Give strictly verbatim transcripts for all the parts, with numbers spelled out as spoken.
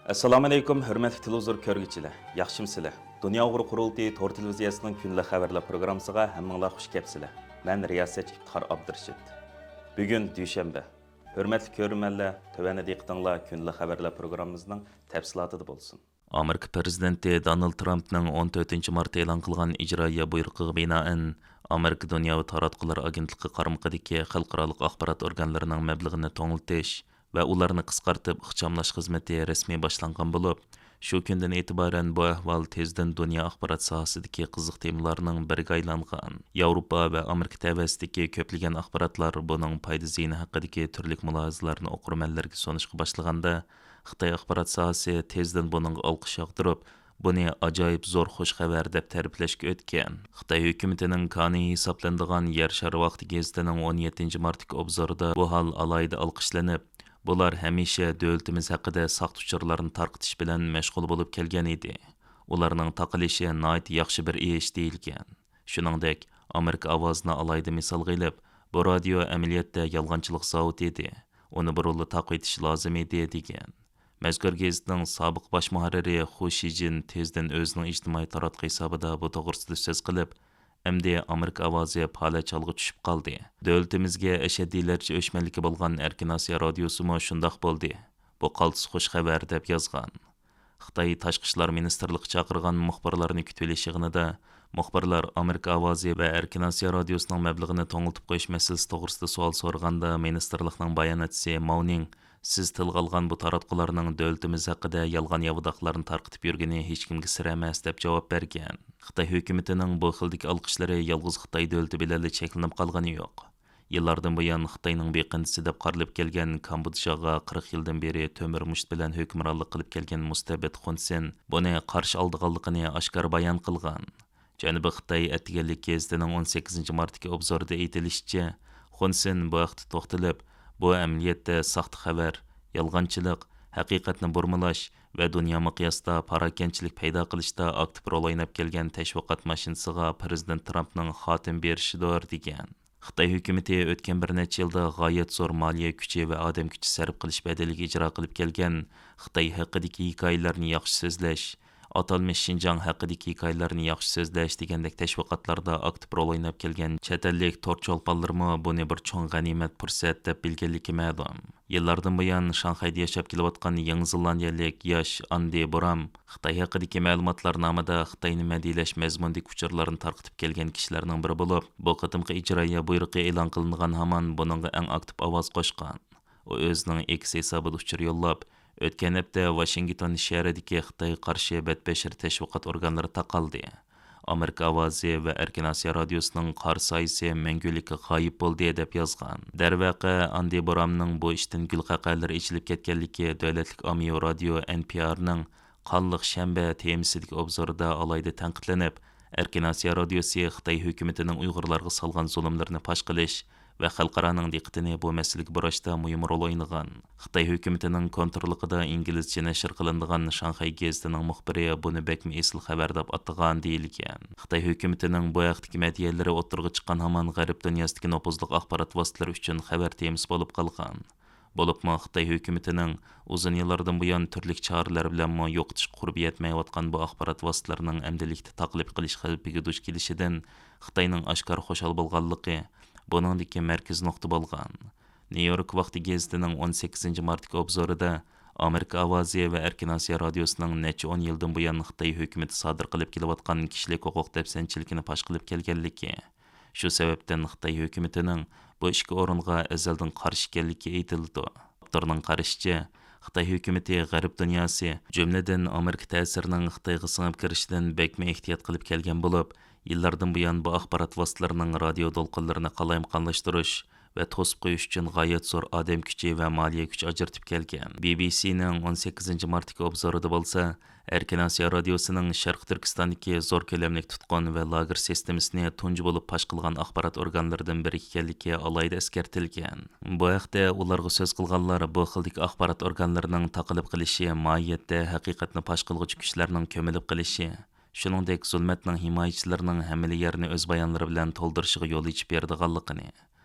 ئەسسالامۇئەلەيكۇم، ھۆرمەتلىك تېلېۋىزور كۆرگۈچىلەر، ياخشىمۇسىلەر؟ دۇنيا ئۇيغۇر قۇرۇلتىيى تور تېلېۋىزىيەسىنىڭ كۈنلۈك خەۋەرلەر پروگراممىسىغا ھەممىڭلار خۇش كەپسىلەر. مەن رىياسەتچى ئىپتىخار ئابدۇرېشىت. بۈگۈن دۈشەنبە. ھۆرمەتلىك كۆرۈرمەنلەر، تۆۋەندە دىققىتىڭلار كۈنلۈك خەۋەرلەر پروگراممىمىزنىڭ تەپسىلاتىدا بولسۇن. ئامېرىكا پىرېزىدېنتى دونالد ترامپنىڭ ئون تۆتىنچى مارت ئېلان قىلغان ئىجرائىيە بۇيرۇقىغا بىنائەن، ئامېرىكا دۇنياۋى تاراتقۇلار ئاگېنتلىقى قارمىقىدىكى خەلقئارالىق ئاخبارات ئورگانلىرىنىڭ مەبلىغىنى توڭلىتىش ۋە ئۇلارنى قىسقارتىپ ئىخچاملاش خىزمىتى رەسمىي باشلانغان بولۇپ، شۇ كۈندىن ئېتىبارەن بۇ ئەھۋال تېزدىن دۇنيا ئاخبارات ساھەسىدىكى قىزىق تېمىلارنىڭ بىرىگە ئايلانغان. ياۋروپا ۋە ئامېرىكا تەۋەسىدىكى كۆپلىگەن ئاخباراتلار بۇنىڭ پايدا زىيىنى ھەققىدىكى تۈرلۈك مۇلاھىزىلەرنى ئوقۇرمەنلەرگە سۇنۇشقا باشلىغاندا، خىتاي ئاخبارات ساھەسى تېزدىن بۇنىڭغا ئالقىش ياغدۇرۇپ، بۇنى ئاجايىپ زور خۇش خەۋەر دەپ تەرىپلەشكە ئۆتكەن. خىتاي ھۆكۈمىتىنىڭ كانىيى ھېسابلىنىدىغان يەر شارى ۋاقتى گېزىتىنىڭ ئون يەتتىنچى مارتتىكى ئوبزورىدا بۇ ھال ئالاھىدە ئالقىشلىنىپ، بۇلار ھەمىشە دۆلىتىمىز ھەققىدە ساختا ئۇچۇرلارنى تارقىتىش بىلەن مەشغۇل بولۇپ كەلگەن ئىدى. ئۇلارنىڭ تاقىلىشى ناھايىتى ياخشى بىر ئىش، دېيىلگەن. شۇنىڭدەك، ئامېرىكا ئاۋازىنى ئالاھىدە مىسالغا ئېلىپ، بۇ رادىيو ئەمەلىيەتتە يالغانچىلىق زاۋۇتى ئىدى. ئۇنى بۇرۇنلا تاقىۋېتىش لازىم ئىدى، دېگەن. مەزكۇر گېزىتنىڭ سابىق باش مۇھەررىرى خۇ شىجىن تېزدىن ئۆزىنىڭ ئىجتىمائىي تاراتقۇ ھېسابىدا بۇ توغرىسىدا سۆز قىلىپ، ئەمدى ئامېرىكا ئاۋازى پالەچ ھالغا چۈشۈپ قالدى. دۆلىتىمىزگە ئەشەددىيلەرچە ئۆچمەنلىكى بولغان ئەركىن ئاسىيا رادىيوسىمۇ شۇنداق بولدى. بۇ قالتىس خۇش خەۋەر، دەپ يازغان. خىتاي تاشقى ئىشلار مىنىستىرلىقى چاقىرغان مۇخبىرلارنى كۈتۈۋېلىش يىغىنىدا مۇخبىرلار ئامېرىكا ئاۋازى ۋە ئەركىن ئاسىيا رادىيوسىنىڭ مەبلىغىنى توڭلىتىپ قويۇش مەسىلىسى توغرىسىدا سوئال سورىغاندا، مىنىستىرلىقنىڭ باياناتچىسى ماۋنىڭ، سىز تىلغا ئالغان بۇ تاراتقۇلارنىڭ دۆلىتىمىز ھەققىدە يالغان ياۋىداقلارنى تارقىتىپ يۈرگىنى ھېچكىمگە سىر ئەمەس، دەپ جاۋاب بەرگەن. خىتاي ھۆكۈمىتىنىڭ بۇ خىلدىكى ئالقىشلىرى يالغۇز خىتاي دۆلىتى بىلەنلا چەكلىنىپ قالغىنى يوق. يىللاردىن بۇيان خىتاينىڭ بېقىندىسى دەپ قارىلىپ كەلگەن كامبودژاغا قىرىق يىلدىن بېرى تۆمۈر مۇشت بىلەن ھۆكۈمرانلىق قىلىپ كەلگەن مۇستەبىت خۇن سېن بۇنى قارشى ئالىدىغانلىقىنى ئاشكارا بايان قىلغان. جەنۇبىي خىتاي ئەتىگەنلىك گېزىتىنىڭ ئون سەككىزىنچى مارتتىكى ئوبزورىدا ئېيتىلىشىچە، خۇن سېن بۇ ھەقتە توختىلىپ، بۇ ئەمەلىيەتتە ساختا خەۋەر، يالغانچىلىق، ھەقىقەتنى بۇرمىلاش ۋە دۇنيا مىقياسىدا پاراكەنچىلىك پەيدا قىلىشتا ئاكتىپ رول ئويناپ كەلگەن تەشۋىقات ماشىنىسىغا پىرېزىدېنت ترامپنىڭ خاتىمە بېرىشىدۇر، دېگەن. خىتاي ھۆكۈمىتى ئۆتكەن بىر نەچچە يىلدا غايەت زور مالىيە كۈچى ۋە ئادەم كۈچى سەرپ قىلىش بەدىلىگە ئىجرا قىلىپ كەلگەن خىتاي ھەققىدىكى ھېكايىلەرنى ياخشى سۆزلەش، ئاتالمىش شىنجاڭ ھەققىدىكى ھېكايىلەرنى ياخشى سۆزلەش دېگەندەك تەشۋىقاتلاردا ئاكتىپ رول ئويناپ كەلگەن چەت ئەللىك تور چولپانلىرىمۇ بۇنى بىر چوڭ غەنىيمەت پۇرسەت دەپ بىلگەنلىكى مەلۇم. يىللاردىن بۇيان شاڭخەيدە ياشاپ كېلىۋاتقان يېڭى زېلاندىيەلىك ياش ئاندى بۇرام خىتاي ھەققىدىكى مەلۇماتلار نامىدا خىتاينى مەدھىيەلەش مەزمۇنىدىكى ئۇچۇرلارنى تارقىتىپ كەلگەن كىشىلەرنىڭ بىرى بولۇپ، بۇ قېتىمقى ئىجرائىيە بۇيرۇقى ئېلان قىلىنغان ھامان بۇنىڭغا ئەڭ ئاكتىپ ئاۋاز قوشقان. ئۇ ئۆزىنىڭ ئېكس ھېسابىدا ئۇچۇر يوللاپ، ئۆتكەن ھەپتە ۋاشىنگتون شەھىرىدىكى خىتايغا قارشى بەتبەشىرە تەشۋىقات ئورگانلىرى تاقالدى. ئامېرىكا ئاۋازى ۋە ئەركىن ئاسىيا رادىيوسىنىڭ قارا سايىسى مەڭگۈلۈككە غايىب بولدى، دەپ يازغان. دەرۋەقە، ئاندى بۇرامنىڭ بۇ ئىشتىن گۈلقەقەلىرى ئېچىلىپ كەتكەنلىكى دۆلەتلىك ئاممىۋى رادىيو ئېن پى ئارنىڭ قانلىق شەنبە تېمىسىدىكى ئوبزورىدا ئالاھىدە تەنقىدلىنىپ، ئەركىن ئاسىيا رادىيوسى خىتاي ھۆكۈمىتىنىڭ ئۇيغۇرلارغا سالغان زۇلۇملىرىنى پاش قىلىش ۋە خەلقئارانىڭ دىققىتىنى بۇ مەسىلىگە بۇراشتا مۇھىم رول ئوينىغان. خىتاي ھۆكۈمىتىنىڭ كونتروللۇقىدا ئىنگلىزچە نەشر قىلىنىدىغان شاڭخەي گېزىتىنىڭ مۇخبىرى بۇنى بەكمۇ ئېسىل خەۋەر دەپ ئاتىغان، دېيىلگەن. خىتاي ھۆكۈمىتىنىڭ بۇ ھەقتىكى مەدھىيەلىرى ئوتتۇرىغا چىققان ھامان غەرب دۇنياسىدىكى نوپۇزلۇق ئاخبارات ۋاسىتىلىرى ئۈچۈن خەۋەر تېمىسى بولۇپ قالغان. بولۇپمۇ خىتاي ھۆكۈمىتىنىڭ ئۇزۇن يىللاردىن بۇيان تۈرلۈك چارىلەر بىلەنمۇ يوقىتىشقا قۇربى يەتمەيۋاتقان بۇ ئاخبارات ۋاسىتىلىرىنىڭ ئەمدىلىكتە تاقىلىپ قېلىش خەۋپىگە دۇچ كېلىشىدىن خىتاينىڭ ئاشكارا خۇشال بولغانلىقى بۇنىڭدىكى مەركىزىي نۇقتا بولغان. نيۇ يورك ۋاقتى گېزىتىنىڭ ئون سەككىزىنچى مارتتىكى ئوبزورىدا ئامېرىكا ئاۋازى ۋە ئەركىن ئاسىيا رادىيوسىنىڭ نەچچە ئون يىلدىن بۇيان خىتاي ھۆكۈمىتى سادىر قىلىپ كېلىۋاتقان كىشىلىك ھوقۇق دەپسەندىچىلىكىنى پاش قىلىپ كەلگەنلىكى، شۇ سەۋەبتىن خىتاي ھۆكۈمىتىنىڭ بۇ ئىككى ئورۇنغا ئەزەلدىن قارشى ئىكەنلىكى ئېيتىلىدۇ. ئاپتورنىڭ قارىشىچە، خىتاي ھۆكۈمىتى غەرب دۇنياسى، جۈملىدىن ئامېرىكا تەسىرىنىڭ خىتايغا سىڭىپ كىرىشىدىن بەكمۇ ئېھتىيات قىلىپ كەلگەن بولۇپ، يىللاردىن بۇيان بۇ ئاخبارات ۋاسىتىلىرىنىڭ رادىيو دولقۇنلىرىنى قالايمىقانلاشتۇرۇش ۋە توسۇپ قويۇش ئۈچۈن غايەت زور ئادەم كۈچى ۋە مالىيە كۈچى ئاجرىتىپ كەلگەن. بى بى سىنىڭ ئون سەككىزىنچى مارتتىكى ئوبزورىدا بولسا، ئەركىن ئاسىيا رادىيوسىنىڭ شەرقىي تۈركىستاندىكى زور كۆلەملىك تۇتقۇن ۋە لاگېر سىستېمىسىنى تۇنجى بولۇپ پاش قىلغان ئاخبارات ئورگانلىرىدىن بىرى ئىكەنلىكى ئالاھىدە ئەسكەرتىلگەن. بۇ ھەقتە ئۇلارغا سۆز قىلغانلار بۇ خىلدىكى ئاخبارات ئورگانلىرىنىڭ تاقىلىپ قېلىشى ماھىيەتتە ھەقىقەتنى پاش قىلغۇچى كۈچلەرنىڭ كۆمۈلۈپ قېلىشى، شۇنىڭدەك زۇلمەتنىڭ ھىمايىچىلىرىنىڭ ھەممىلا يەرنى ئۆز بايانلىرى بىلەن تولدۇرۇشىغا يول ئېچىپ بېرىدىغانلىقىنى،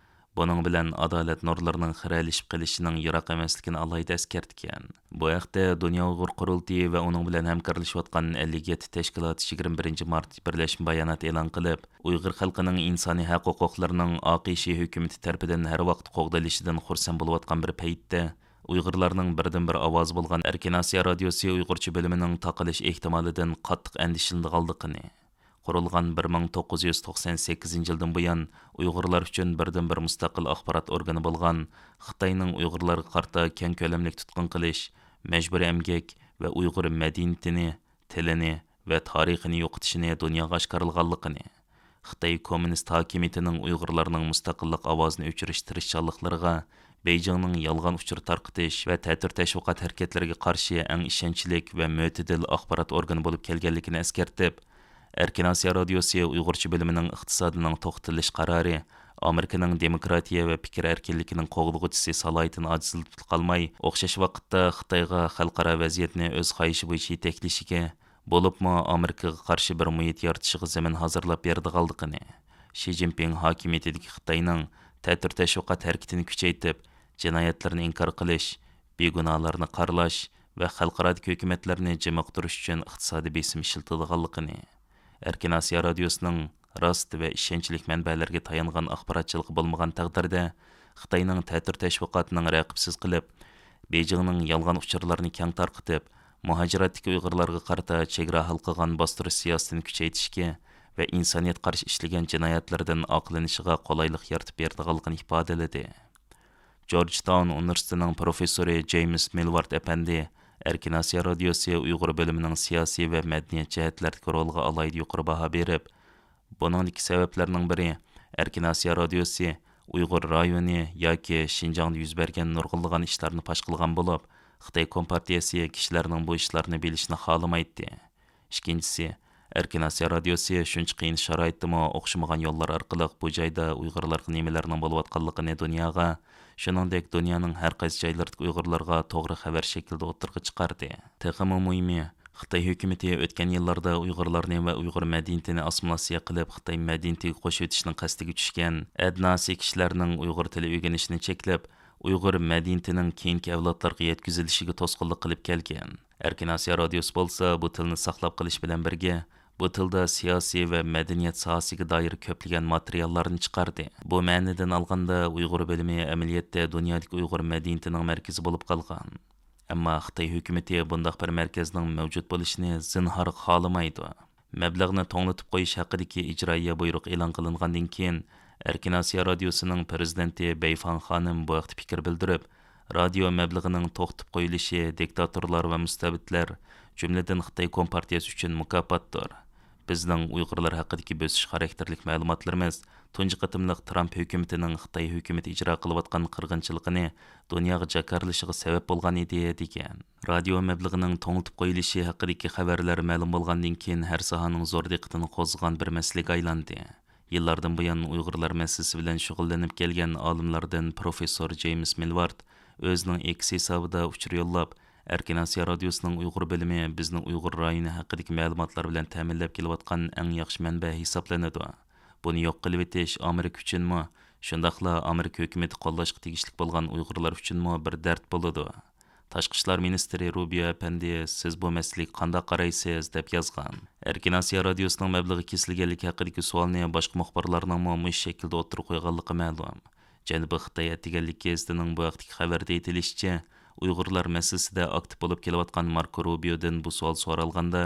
بۇنىڭ بىلەن ئادالەت نۇرلىرىنىڭ خىرەلىشىپ قېلىشىنىڭ يىراق ئەمەسلىكىنى ئالاھىدە ئەسكەرتكەن. بۇ ھەقتە دۇنيا ئۇيغۇر قۇرۇلتىيى ۋە ئۇنىڭ بىلەن ھەمكارلىشىۋاتقان ئەللىك يەتتە تەشكىلات يىگىرمە بىرىنچى مارت بىرلەشمە بايانات ئېلان قىلىپ، ئۇيغۇر خەلقىنىڭ ئىنسانىي ھەق ھوقۇقلىرىنىڭ ئاقىشى ھۆكۈمىتى تەرىپىدىن ھەر ۋاقىت قوغدىلىشىدىن خۇرسەن بولۇۋاتقان بىر پەيتتە، ئۇيغۇرلارنىڭ بىردىنبىر ئاۋازى بولغان ئەركىن ئاسىيا رادىيوسى ئۇيغۇرچە بۆلۈمىنىڭ تاقىلىش ئېھتىمالىدىن قاتتىق ئەندىشىلىنىدىغانلىقىنى، قۇرۇلغان بىر مىڭ توققۇز يۈز توقسان سەككىزىنچى يىلدىن بۇيان ئۇيغۇرلار ئۈچۈن بىردىنبىر مۇستەقىل ئاخبارات ئورگىنى بولغان خىتاينىڭ ئۇيغۇرلارغا قارىتا كەڭ كۆلەملىك تۇتقۇن قىلىش، مەجبۇرىي ئەمگەك ۋە ئۇيغۇر مەدەنىيىتىنى، تىلىنى ۋە تارىخىنى يوقىتىشىنى دۇنياغا ئاشكارىلىغانلىقىنى، خىتاي كوممۇنىست ھاكىمىيىتىنىڭ ئۇيغۇرلارنىڭ مۇستەقىللىق ئاۋازىنى ئۆچۈرۈش تىرىشچانلىقلىرىغا بېيجىڭنىڭ يالغان ئۇچۇر تارقىتىش ۋە تەتۈر تەشۋىقات ھەرىكەتلىرىگە قارشى ئەڭ ئىشەنچلىك ۋە مۆتىدىل ئاخبارات ئورگىنى بولۇپ كەلگەنلىكىنى ئەسكەرتىپ، ئەركىن ئاسىيا رادىيوسى ئۇيغۇرچە بۆلۈمىنىڭ ئىقتىسادىنىڭ توختىتىلىش قارارى ئامېرىكىنىڭ دېموكراتىيە ۋە پىكىر ئەركىنلىكىنىڭ قوغدىغۇچىسى سالاھىيىتىنى ئاجىزلىتىپلا قالماي، ئوخشاش ۋاقىتتا خىتايغا خەلقئارا ۋەزىيەتنى ئۆز خاھىشى بويىچە يېتەكلىشىگە، بولۇپمۇ ئامېرىكىغا قارشى بىر مۇھىت يارىتىشىغا زېمىن ھازىرلاپ بېرىدىغانلىقىنى، شى جىنپىڭ ھاكىمىيىتىدىكى خىتاينىڭ تەتۈر تەشۋىقات ھەرىكىتىنى كۈچەيتىپ، جىنايەتلىرىنى ئىنكار قىلىش، بىگۇناھلارنى قارىلاش ۋە خەلقئارادىكى ھۆكۈمەتلەرنى جىمىقتۇرۇش ئۈچۈن ئىقتىسادىي بېسىم ئىشلىتىدىغانلىقىنى، ئەركىن ئاسىيا رادىيوسىنىڭ راست ۋە ئىشەنچلىك مەنبەلەرگە تايانغان ئاخباراتچىلىقى بولمىغان تەقدىردە، خىتاينىڭ تەتۈر تەشۋىقاتىنىڭ رەقىبسىز قىلىپ، بېيجىڭنىڭ يالغان ئۇچۇرلارنى كەڭ تارقىتىپ، مۇھاجىرەتتىكى ئۇيغۇرلارغا قارىتا چېگرا ھالقىغان باستۇرۇش سىياسىتىنى كۈچەيتىشكە ۋە ئىنسانىيەتكە قارشى ئىشلىگەن جىنايەتلىرىدىن ئاقلىنىشىغا قولايلىق يارىتىپ بېرىدىغانلىقىنى ئىپادىلىدى. جورجتاون ئۇنىۋېرسىتېتىنىڭ پروفېسسورى جېيمىس مىلۋارد ئەپەندى ئەركىن ئاسىيا رادىيوسى ئۇيغۇر بۆلۈمىنىڭ سىياسىي ۋە مەدەنىيەت جەھەتلەردىكى رولىغا ئالاھىدە يۇقىرى باھا بېرىپ، بۇنىڭدىكى سەۋەبلەرنىڭ بىرى، ئەركىن ئاسىيا رادىيوسى ئۇيغۇر رايونى ياكى شىنجاڭدا يۈز بەرگەن نۇرغۇنلىغان ئىشلارنى پاش قىلغان بولۇپ، خىتاي كومپارتىيەسى كىشىلەرنىڭ بۇ ئىشلارنى بىلىشىنى خالىمايتتى. ئىككىنچىسى، ئەركىن ئاسىيا رادىيوسى شۇنچە قىيىن شارائىتتىمۇ ئوخشىمىغان يوللار ئارقىلىق بۇ جايدا ئۇيغۇرلارغا نېمىلەرنىڭ بولۇۋاتقانلىقىنى دۇنياغا، شۇنىڭدەك دۇنيانىڭ ھەر قايسى جايلىرىدىكى ئۇيغۇرلارغا توغرا خەۋەر شەكلىدە ئوتتۇرىغا چىقاردى. تېخىمۇ مۇھىمى، خىتاي ھۆكۈمىتى ئۆتكەن يىللاردا ئۇيغۇرلارنى ۋە ئۇيغۇر مەدەنىيىتىنى ئاسسىمىلياتسىيە قىلىپ، خىتاي مەدەنىيىتىگە قوشۇۋېتىشنىڭ قەستىگە چۈشكەن ئەدناسى كىشىلەرنىڭ ئۇيغۇر تىلى ئۆگىنىشىنى چەكلەپ، ئۇيغۇر مەدەنىيىتىنىڭ كېيىنكى ئەۋلادلارغا يەتكۈزۈلۈشىگە توسقۇنلۇق قىلىپ كەلگەن. ئەركىن ئاسىيا رادىيوسى بولسا بۇ تىلنى ساقلاپ قېلىش بىلەن بىرگە، بۇ تىلدا سىياسىي ۋە مەدەنىيەت ساھەسىگە دائىر كۆپلىگەن ماتېرىياللارنى چىقاردى. بۇ مەنىدىن ئالغاندا، ئۇيغۇر بۆلۈمى ئەمەلىيەتتە دۇنيادىكى ئۇيغۇر مەدەنىيىتىنىڭ مەركىزى بولۇپ قالغان. ئەمما خىتاي ھۆكۈمىتى بۇنداق بىر مەركەزنىڭ مەۋجۇت بولۇشىنى زىنھار خالىمايدۇ. مەبلەغنى توڭلىتىپ قويۇش ھەققىدىكى ئىجرائىيە بۇيرۇق ئېلان قىلىنغاندىن كېيىن، ئەركىن ئاسىيا رادىيوسىنىڭ پىرېزىدېنتى بەيفاڭ خانىم بۇ ھەقتە پىكىر بىلدۈرۈپ، رادىيو مەبلىغىنىڭ توختىتىپ قويۇلۇشى دىكتاتورلار ۋە مۇستەبىتلەر، جۈملىدىن خىتاي كومپارتىيەسى ئۈچۈن مۇكاپاتتۇر. بىزنىڭ ئۇيغۇرلار ھەققىدىكى بۆسۈش خاراكتېرلىك مەلۇماتلىرىمىز تۇنجى قېتىملىق ترامپ ھۆكۈمىتىنىڭ خىتاي ھۆكۈمىتى ئىجرا قىلىۋاتقان قىرغىنچىلىقىنى دۇنياغا جاكارلىشىغا سەۋەب بولغان ئىدى، دېگەن. رادىيو مەبلىغىنىڭ توڭلىتىپ قويۇلۇشى ھەققىدىكى خەۋەرلەر مەلۇم بولغاندىن كېيىن، ھەر ساھەنىڭ زور دىققىتىنى قوزغىغان بىر مەسىلىگە ئايلاندى. يىللاردىن بۇيان ئۇيغۇرلار مەسىلىسى بىلەن شۇغۇللىنىپ كەلگەن ئالىملاردىن پروفېسسور جېيمىس مىلۋارد ئۆزىنىڭ ئېكس ھېسابىدا ئۇچۇر يوللاپ، ئەركىن ئاسىيا رادىيوسىنىڭ ئۇيغۇر بۆلۈمى بىزنى ئۇيغۇر رايونى ھەققىدىكى مەلۇماتلار بىلەن تەمىنلەپ كېلىۋاتقان ئەڭ ياخشى مەنبە ھېسابلىنىدۇ. بۇنى يوق قىلىۋېتىش ئامېرىكا ئۈچۈنمۇ، شۇنداقلا ئامېرىكا ھۆكۈمىتى قوللاشقا تېگىشلىك بولغان ئۇيغۇرلار ئۈچۈنمۇ بىر دەرد بولىدۇ. تاشقى ئىشلار مىنىستىرى رۇبىيو ئەپەندى، سىز بۇ مەسىلىگە قانداق قارايسىز؟ دەپ يازغان. ئەركىن ئاسىيا رادىيوسىنىڭ مەبلىغى كېسىلگەنلىكى ھەققىدىكى سوئالنى باشقا مۇخبىرلارنىڭمۇ مۇشۇ شەكىلدە ئوتتۇرىغا قويغانلىقى مەلۇم. جەنۇبىي خىتاي ئەتىگەنلىك گېزىتىنىڭ بۇ ھەقتىكى خەۋەردە ئېيتىلىشىچە، ئۇيغۇرلار مەسىلىسىدە ئاكتىپ بولۇپ كېلىۋاتقان ماركو رۇبىيودىن بۇ سوئال سورالغاندا،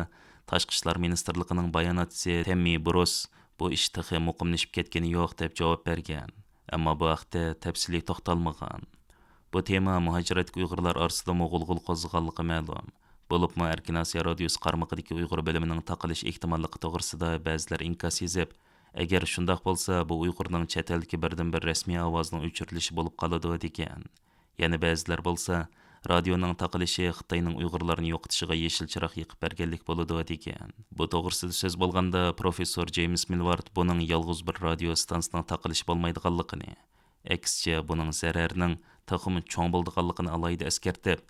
تاشقى ئىشلار مىنىستىرلىقىنىڭ باياناتچىسى تېممى بروس، بۇ ئىش تېخى مۇقىملىشىپ كەتكىنى يوق، دەپ جاۋاب بەرگەن. ئەمما بۇ ھەقتە تەپسىلىي توختالمىغان. بۇ تېما مۇھاجىرەتتىكى ئۇيغۇرلار ئارىسىدىمۇ غۇلغۇلا قوزغىغانلىقى مەلۇم. بولۇپمۇ ئەركىن ئاسىيا رادىيوسى قارمىقىدىكى ئۇيغۇر بۆلۈمىنىڭ تاقىلىش ئېھتىماللىقى توغرىسىدا بەزىلەر ئىنكاس يېزىپ، ئەگەر شۇنداق بولسا، بۇ ئۇيغۇرنىڭ چەت ئەلدىكى بىردىنبىر رەسمىي ئاۋازنىڭ ئۆچۈرۈلۈشى بولۇپ قالىدۇ، دېگەن. يەنە بەزىلەر بولسا، رادىيونىڭ تاقىلىشى خىتاينىڭ ئۇيغۇرلارنى يوقىتىشىغا يېشىل چىراغ يېقىپ بەرگەنلىك بولىدۇ، دېگەن. بۇ توغرىسىدا سۆز بولغاندا، پروفېسسور جېيمىس مىلۋارد بۇنىڭ يالغۇز بىر رادىيو ئىستانسىسىنىڭ تاقىلىشى بولمايدىغانلىقىنى، ئەكسىچە، بۇنىڭ زەرەرىنىڭ تېخىمۇ چوڭ بولىدىغانلىقىنى ئالاھىدە ئەسكەرتىپ،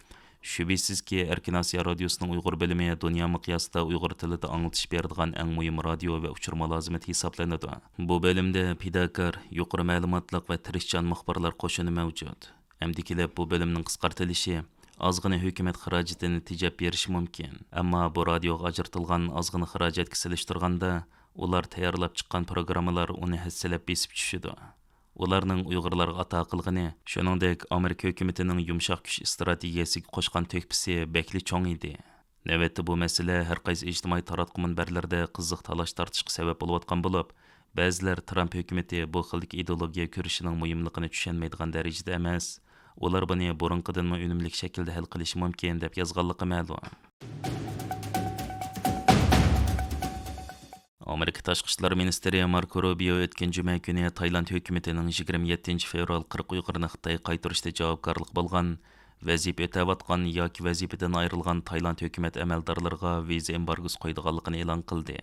شۈبھىسىزكى، ئەركىن ئاسىيا رادىيوسىنىڭ ئۇيغۇر بۆلۈمى دۇنيا مىقياسىدا ئۇيغۇر تىلىدا ئاڭلىتىش بېرىدىغان ئەڭ مۇھىم رادىيو ۋە ئۇچۇر مۇلازىمىتى ھېسابلىنىدۇ. بۇ بۆلۈمدە پىداكار، يۇقىرى مەلۇماتلىق ۋە تىرىشچان مۇخبىرلار قوشۇنى مەۋجۇت. ئەمدى كېلىپ بۇ بۆلۈمنىڭ قىسقارتىلىشى ئازغىنە ھۆكۈمەت خىراجىتىنى تېجەپ بېرىشى مۇمكىن. ئەمما بۇ رادىيوغا ئاجرىتىلغان ئازغىنە خىراجەتكە سېلىشتۇرغاندا، ئۇلار تەييارلاپ چىققان پروگراممىلار ئۇنى ھەسسىلەپ بېسىپ چۈشىدۇ. ئۇلارنىڭ ئۇيغۇرلارغا ئاتا قىلغىنى، شۇنىڭدەك ئامېرىكا ھۆكۈمىتىنىڭ يۇمشاق كۈچ ئىستراتېگىيەسىگە قوشقان تۆھپىسى بەكلا چوڭ ئىدى. نۆۋەتتە بۇ مەسىلە ھەر قايسى ئىجتىمائىي تاراتقۇ مۇنبەرلىرىدە قىزىق تالاش-تارتىشقا سەۋەب بولۇۋاتقان بولۇپ، بەزىلەر ترامپ ھۆكۈمىتى بۇ خىلدىكى ئىدېئولوگىيە كۈرىشىنىڭ مۇھىملىقىنى چۈشەنمەيدىغان دەرىجىدە ئەمەس، ئۇلار بۇنى بۇرۇنقىدىنمۇ ئۈنۈملۈك شەكىلدە ھەل قىلىشى مۇمكىن، دەپ يازغانلىقى مەلۇم. ئامېرىكا تاشقى ئىشلار مىنىستىرى ماركو روبىيو ئۆتكەن جۈمە كۈنى تايلاند ھۆكۈمىتىنىڭ يىگىرمە يەتتىنچى فېۋرال قىرىق ئۇيغۇرنى خىتايغا قايتۇرۇشتا جاۋابكارلىقى بولغان، ۋەزىپە ئۆتەۋاتقان ياكى ۋەزىپىدىن ئايرىلغان تايلاند ھۆكۈمەت ئەمەلدارلىرىغا ۋىزا ئېمبارگوسى قويىدىغانلىقىنى ئېلان قىلدى.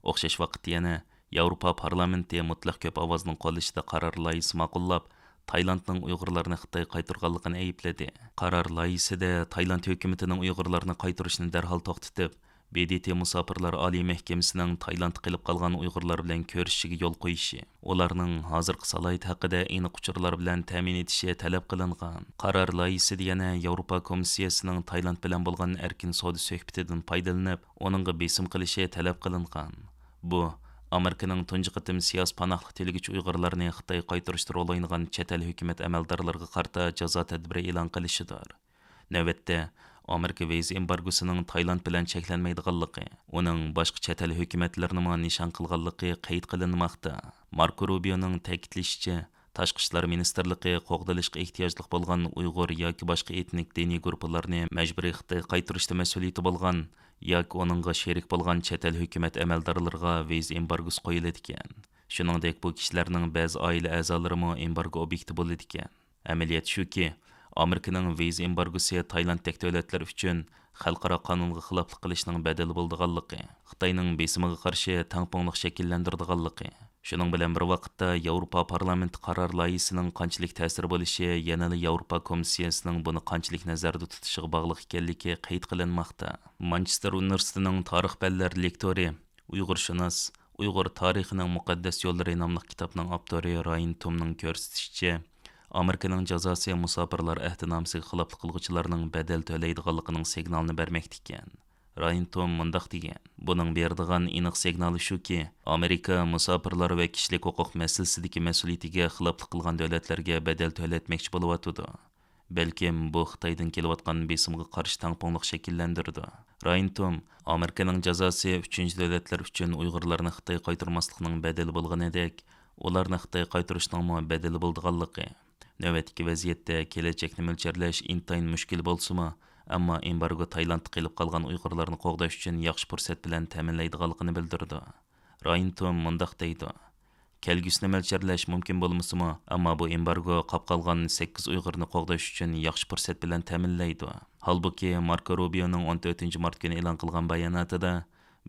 ئوخشاش ۋاقىتتا يەنە ياۋروپا پارلامېنتى مۇتلەق كۆپ ئاۋازنىڭ قوللىشىدا قارار لايىھىسى ماقۇللاپ، تايلاندنىڭ ئۇيغۇرلارنى خىتايغا قايتۇرغانلىقىنى ئەيىبلىدى. قارار لايىھىسىدە تايلاند ھۆكۈمىتىنىڭ ئۇيغۇرلارنى قايتۇرۇشنى دەرھال توختىتىپ، ب د ت مۇساپىرلار ئالىي مەھكىمىسىنىڭ تايلاندتا قېلىپ قالغان ئۇيغۇرلار بىلەن كۆرۈشۈشىگە يول قويۇشى، ئۇلارنىڭ ھازىرقى سالاھىيىتى ھەققىدە ئېنىق ئۇچۇرلار بىلەن تەمىن ئېتىشى تەلەپ قىلىنغان. قارار لايىھىسىدە يەنە ياۋروپا كومىسسىيەسىنىڭ تايلاند بىلەن بولغان ئەركىن سودا سۆھبىتىدىن پايدىلىنىپ، ئۇنىڭغا بېسىم قىلىشى تەلەپ قىلىنغان. بۇ، ئامېرىكىنىڭ تۇنجى قېتىم سىياسىي پاناھلىق تىلىگۈچى ئۇيغۇرلارنى خىتايغا قايتۇرۇشتا رول ئوينىغان چەت ئەل ھۆكۈمەت ئەمەلدارلىرىغا قارىتا جازا تەدبىرى ئېلان قىلىشىدۇر. نۆۋەتتە، ئامېرىكا ۋىزا ئېمبارگوسىنىڭ تايلاند بىلەن چەكلەنمەيدىغانلىقى، ئۇنىڭ باشقا چەت ئەل ھۆكۈمەتلىرىنىمۇ نىشان قىلغانلىقى قەيت قىلىنماقتا. ماركو روبىيونىڭ تەكىتلىشىچە، تاشقى ئىشلار مىنىستىرلىقى قوغدىلىشقا ئېھتىياجلىق بولغان ئۇيغۇر ياكى باشقا ئېتنىك دىنىي گۇرۇپپىلارنى مەجبۇرىي خىتايغا قايتۇرۇشتا مەسئۇلىيىتى بولغان ياكى ئۇنىڭغا شېرىك بولغان چەت ئەل ھۆكۈمەت ئەمەلدارلىرىغا ۋىزا ئېمبارگوسى قويۇلىدىكەن. شۇنىڭدەك بۇ كىشىلەرنىڭ بەزى ئائىلە ئەزالىرىمۇ ئېمبارگو ئوبيېكتى بولىدىكەن. ئەمەلىيەت شۇكى، ئامېرىكىنىڭ ۋىزا ئېمبارگوسى تايلاندتەك دۆلەتلەر ئۈچۈن خەلقئارا قانۇنغا خىلاپلىق قىلىشنىڭ بەدىلى بولىدىغانلىقى، خىتاينىڭ بېسىمىغا قارشى تەڭپۇڭلۇق شەكىللەندۈرىدىغانلىقى، شۇنىڭ بىلەن بىر ۋاقىتتا ياۋروپا پارلامېنتى قارار لايىھىسىنىڭ قانچىلىك تەسىرى بولۇشى يەنىلا ياۋروپا كومىسسىيەسىنىڭ بۇنى قانچىلىك نەزەردە تۇتۇشىغا باغلىق ئىكەنلىكى قەيت قىلىنماقتا. مانچېستېر ئۇنىۋېرسىتېتىنىڭ تارىخ پەنلەر لېكتورى، ئۇيغۇرشۇناس، ئۇيغۇر تارىخىنىڭ مۇقەددەس يوللىرى ناملىق كىتابنىڭ ئاپتورى رايان تومنىڭ كۆرسىتىشىچە، ئامېرىكىنىڭ جازاسى مۇساپىرلار ئەھدىنامىسىگە خىلاپلىق قىلغۇچىلارنىڭ بەدەل تۆلەيدىغانلىقىنىڭ سىگنالىنى بەرمەكتە ئىكەن. رايان توم مۇنداق دېگەن: «بۇنىڭ بېرىدىغان ئېنىق سىگنالى شۇكى، ئامېرىكا مۇساپىرلار ۋە كىشىلىك ھوقۇق مەسىلىسىدىكى مەسئۇلىيىتىگە خىلاپلىق قىلغان دۆلەتلەرگە بەدەل تۆلەتمەكچى بولۇۋاتىدۇ. بەلكىم بۇ خىتايدىن كېلىۋاتقان بېسىمغا قارشى تەڭپۇڭلۇق شەكىللەندۈرىدۇ.» رايان توم، «ئامېرىكىنىڭ جازاسى ئۈچىنچى دۆلەتلەر ئۈچۈن ئۇيغۇرلارنى خىتايغا قايتۇرماسلىقنىڭ بەدىلى بولغىنىدەك، ئۇلارنى خىتايغا قايتۇرۇشنىڭمۇ بەدىلى بولىدىغانلىقى، نۆۋەتتىكى ۋەزىيەتتە كېلەچەكنى مۆلچەرلەش ئىنتايىن مۈشكۈل بولسىمۇ، ئەمما ئېمبارگو تايلاندتا قېلىپ قالغان ئۇيغۇرلارنى قوغداش ئۈچۈن ياخشى پۇرسەت بىلەن تەمىنلەيدىغانلىقىنى بىلدۈرىدۇ.» رايان توم مۇنداق دەيدۇ: «كەلگۈسىنى مۆلچەرلەش مۇمكىن بولمىسىمۇ، ئەمما بۇ ئېمبارگو قاپقالغان سەككىز ئۇيغۇرنى قوغداش ئۈچۈن ياخشى پۇرسەت بىلەن تەمىنلەيدۇ.» ھالبۇكى، ماركو روبىيونىڭ ئون تۆتىنچى مارت كۈنى ئېلان قىلغان باياناتىدا،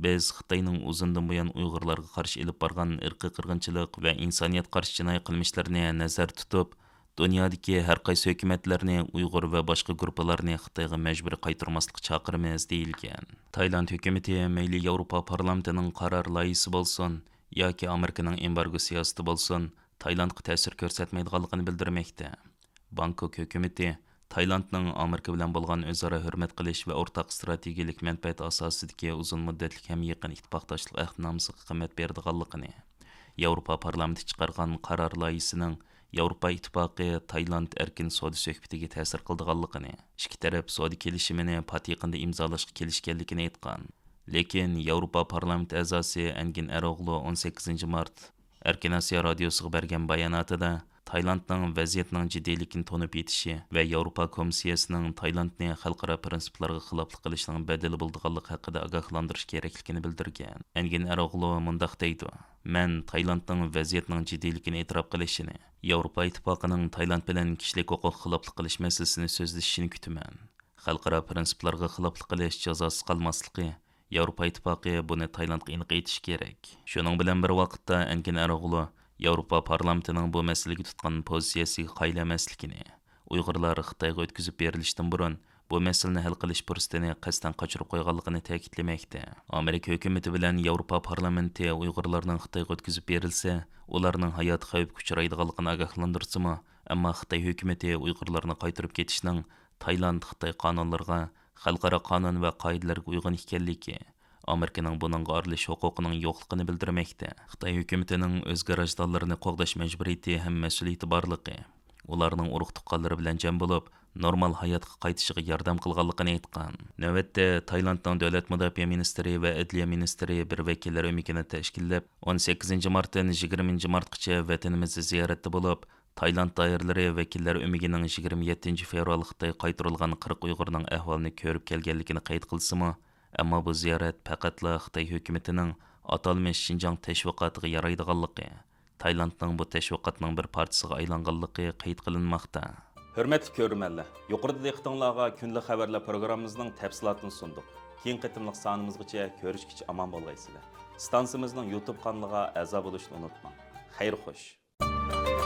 «بىز خىتاينىڭ ئۇزۇندىن بۇيان ئۇيغۇرلارغا قارشى ئېلىپ بارغان ئىرقىي قىرغىنچىلىق ۋە ئىنسانىيەتكە قارشى جىنايى قىلمىشلىرىنى نەزەردە تۇتۇپ، دۇنيادىكى ھەر قايسى ھۆكۈمەتلەرنى ئۇيغۇر ۋە باشقا گۇرۇپپىلارنى خىتايغا مەجبۇرىي قايتۇرماسلىققا چاقىرىمىز» دېيىلگەن. تايلاند ھۆكۈمىتى مەيلى ياۋروپا پارلامېنتىنىڭ قارار لايىھىسى بولسۇن ياكى ئامېرىكىنىڭ ئېمبارگو سىياسىتى بولسۇن، تايلاندقا تەسىر كۆرسەتمەيدىغانلىقىنى بىلدۈرمەكتە. بانكوك ھۆكۈمىتى تايلاندنىڭ ئامېرىكا بىلەن بولغان ئۆزئارا ھۆرمەت قىلىش ۋە ئورتاق ئىستراتېگىيەلىك مەنپەئەت ئاساسىدىكى ئۇزۇن مۇددەتلىك ھەم يېقىن ئىتتىپاقداشلىق ئەھدىنامىسىغا قىممەت بېرىدىغانلىقىنى، ياۋروپا پارلامېنتى چىقارغان قارار لايىھىسىنىڭ ياۋروپا ئىتتىپاقى تايلاند ئەركىن سودا سۆھبىتىگە تەسىر قىلىدىغانلىقىنى، ئىككى تەرەپ سودا كېلىشىمىنى پات يېقىندا ئىمزالاشقا كېلىشكەنلىكىنى ئېيتقان. لېكىن ياۋروپا پارلامېنت ئەزاسى ئەنگىن ئەروغلۇ ئون سەككىزىنچى مارت ئەركىن ئاسىيا رادىيوسىغا بەرگەن باياناتىدا، تايلاندنىڭ ۋەزىيەتنىڭ جىددىيلىكىنى تونۇپ يېتىشى ۋە ياۋروپا كومىسسىيەسىنىڭ تايلاندنى خەلقئارا پىرىنسىپلارغا خىلاپلىق قىلىشنىڭ بەدىلى بولىدىغانلىقى ھەققىدە ئاگاھلاندۇرۇش كېرەكلىكىنى بىلدۈرگەن. ئەنگىن ئەروغلۇ مۇنداق دەيدۇ: «مەن تايلاندنىڭ ۋەزىيەتنىڭ جىددىيلىكىنى ئېتىراپ قىلىشىنى، ياۋروپا ئىتتىپاقىنىڭ تايلاند بىلەن كىشىلىك ھوقۇق خىلاپلىق قىلىش مەسىلىسىنى سۆزلىشىشىنى كۈتىمەن. خەلقئارا پىرىنسىپلارغا خىلاپلىق قىلىش جازاسىز قالماسلىقى، ياۋروپا ئىتتىپاقى بۇنى تايلاندقا ئېنىق ئېيتىشى كېرەك.» شۇنىڭ بىلەن بىر ۋاقىتتا، ئەنگىن ئەروغلۇ ياۋروپا پارلامېنتىنىڭ بۇ مەسىلىگە تۇتقان پوزىتسىيەسىگە قايىل ئەمەسلىكىنى، ئۇيغۇرلار خىتايغا ئۆتكۈزۈپ بېرىلىشتىن بۇرۇن بۇ مەسىلىنى ھەل قىلىش پۇرسىتىنى قەستەن قاچۇرۇپ قويغانلىقىنى تەكىتلىمەكتە. ئامېرىكا ھۆكۈمىتى بىلەن ياۋروپا پارلامېنتى ئۇيغۇرلارنىڭ خىتايغا ئۆتكۈزۈپ بېرىلسە، ئۇلارنىڭ ھاياتى خەۋپكە ئۇچرايدىغانلىقىنى ئاگاھلاندۇرسىمۇ، ئەمما خىتاي ھۆكۈمىتى ئۇيغۇرلارنى قايتۇرۇپ كېتىشنىڭ تايلاند، خىتاي قانۇنلىرىغا، خەلقئارا قانۇن ۋە قائىدىلەرگە ئۇيغۇن ئىكەنلىكى، ئامېرىكىنىڭ بۇنىڭغا ئارىلىشىش ھوقۇقىنىڭ يوقلۇقىنى بىلدۈرمەكتە. خىتاي ھۆكۈمىتىنىڭ ئۆز گاراژدانلىرىنى قوغداش مەجبۇرىيىتى ھەم مەسئۇلىيىتى بارلىقى، ئۇلارنىڭ ئۇرۇق-تۇغقانلىرى بىلەن جەم بولۇپ، نورمال ھاياتقا قايتىشىغا ياردەم قىلغانلىقىنى ئېيتقان. نۆۋەتتە، تايلاندنىڭ دۆلەت مۇداپىئە مىنىستىرى ۋە ئەدلىيە مىنىستىرى بىر ۋەكىللەر ئۆمىكىنى تەشكىللەپ، ئون سەككىزىنچى مارتتىن يىگىرمىنچى مارتقىچە ۋەتىنىمىزدە زىيارەتتە بولۇپ، تايلاند دائىرىلىرى ۋەكىللەر ئۆمىكىنىڭ يىگىرمە يەتتىنچى فېۋرال خىتايغا قايتۇرۇلغان قىرىق ئۇيغۇرنىڭ ئەھۋالىنى كۆرۈپ كەلگەنلىكىنى قەيت قىلسىمۇ، ئەمما بۇ زىيارەت پەقەتلا خىتاي ھۆكۈمىتىنىڭ ئاتالمىش شىنجاڭ تەشۋىقاتىغا يارايدىغانلىقى، تايلاندنىڭ بۇ تەشۋىقاتنىڭ بىر پارچىسىغا ئايلانغانلىقى قەيت قىلىنماقتا. ھۆرمەتلىك كۆرۈرمەنلەر، يۇقىرىدا دىققىتىڭلارغا كۈندىلىك خەۋەرلەر پروگراممىمىزنىڭ تەپسىلاتىنى سۇندۇق. كېيىنكى قېتىملىق سانىمىزغىچە كۆرۈشكىچە ئامان بولغايسىلەر. ئىستانسىمىزنىڭ يۇتۇب قانىلىغا ئەزا بولۇشنى ئۇنتۇماڭ. خەير خوش.